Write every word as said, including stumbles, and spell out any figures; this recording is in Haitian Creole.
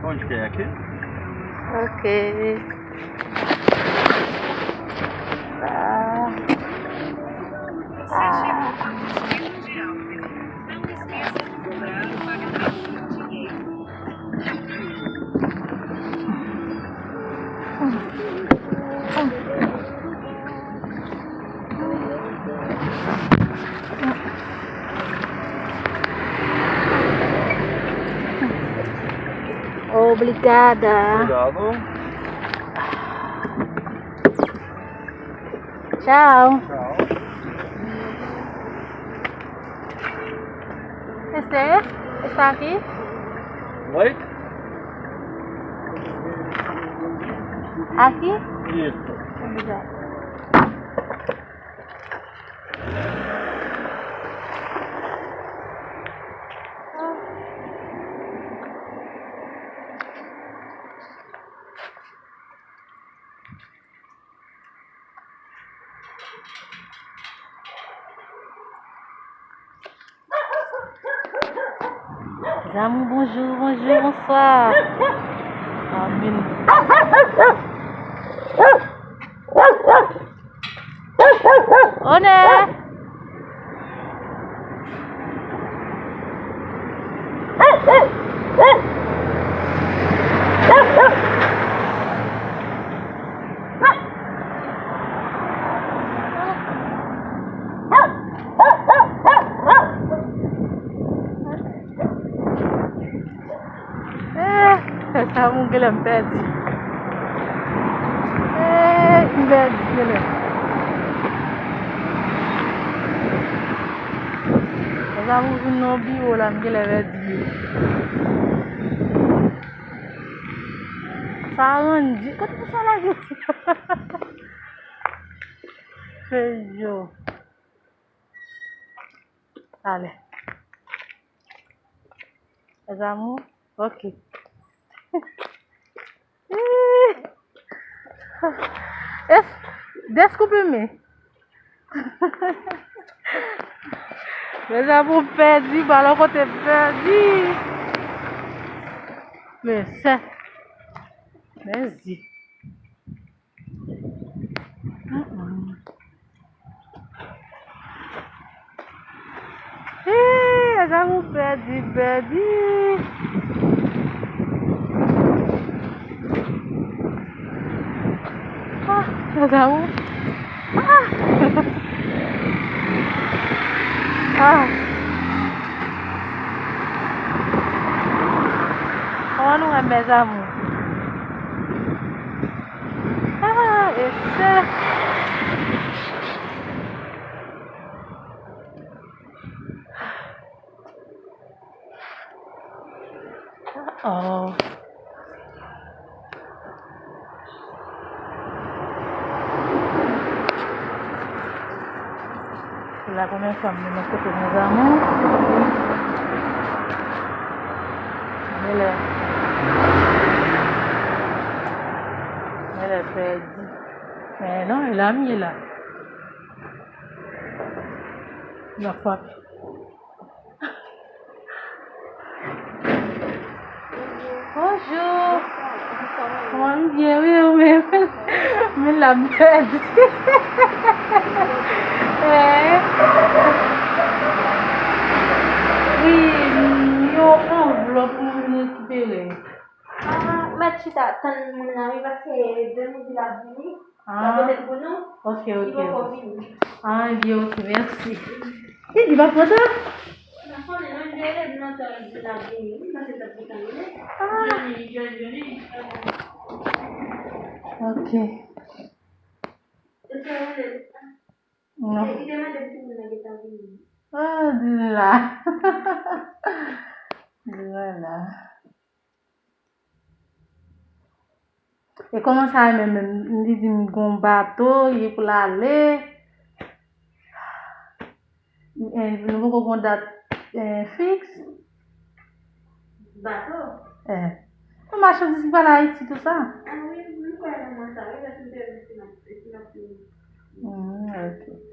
Ok. Ah. Ah. Obrigada. Obrigado. Tchau. Tchau. Esse, esse aqui? Oi? Aqui? Isso. Obrigada. Zanmi, bonjou, bonjou, bonswa. Amen. Onè! Eh, sa moun genlè m pèdi. Eh, m pèdi genlè. Sa moun vin nan biwo la, m genlè pèdi. Sa rann di, kote pou sa lage? Hey yo. Ale. Mes amours, ok. Es, deskulpe-me. Mes amours, pèdi, balon kote pèdi. Men se, men zi. Ih, mes amours, pèdi, pèdi. Ah, mes amours. Ah. Ah. Kòman nou wè, mes amours? Ah, e se. Oh. Se la premye fwa m vin nan kote, mes amours. Men lè, men lè pèdi. Men non, e la m ye la. M ap frape. Bonjou. Kòman m byen, wi, ou menm? Men la m pèdi. Eh. Wi, yon anvlòp pou m vin rekipere. Ah, mèt chita, tann moun nan, wi, paske demen di l ap vini. Ah. Sa pote l pou nou. Ok, ok. Li poko vini. Ah, ebyen, ok, mèsi. Li, li pa pran tan? Nan konnen, non, li rele m nan tan di l ap vini, wi, paske l t ap gentan rele. Ah. Johnny, Johnny, Johnny. Ok. Li te rele. Non. Li te mande m si moun nan gentan vini. Ah, di l la. Di l la. E kòman sa ye menm, menm? Li di m gon bato, li pou l ale. Eh, nou poko gon dat, eh, fiks. Bato? Eh. Yon machandiz ki pral Ayiti, tou sa. Ah wi, m kwè nan mwa sa, wi, paske m te wè si m ap, si m ap vini. Hmm, ok.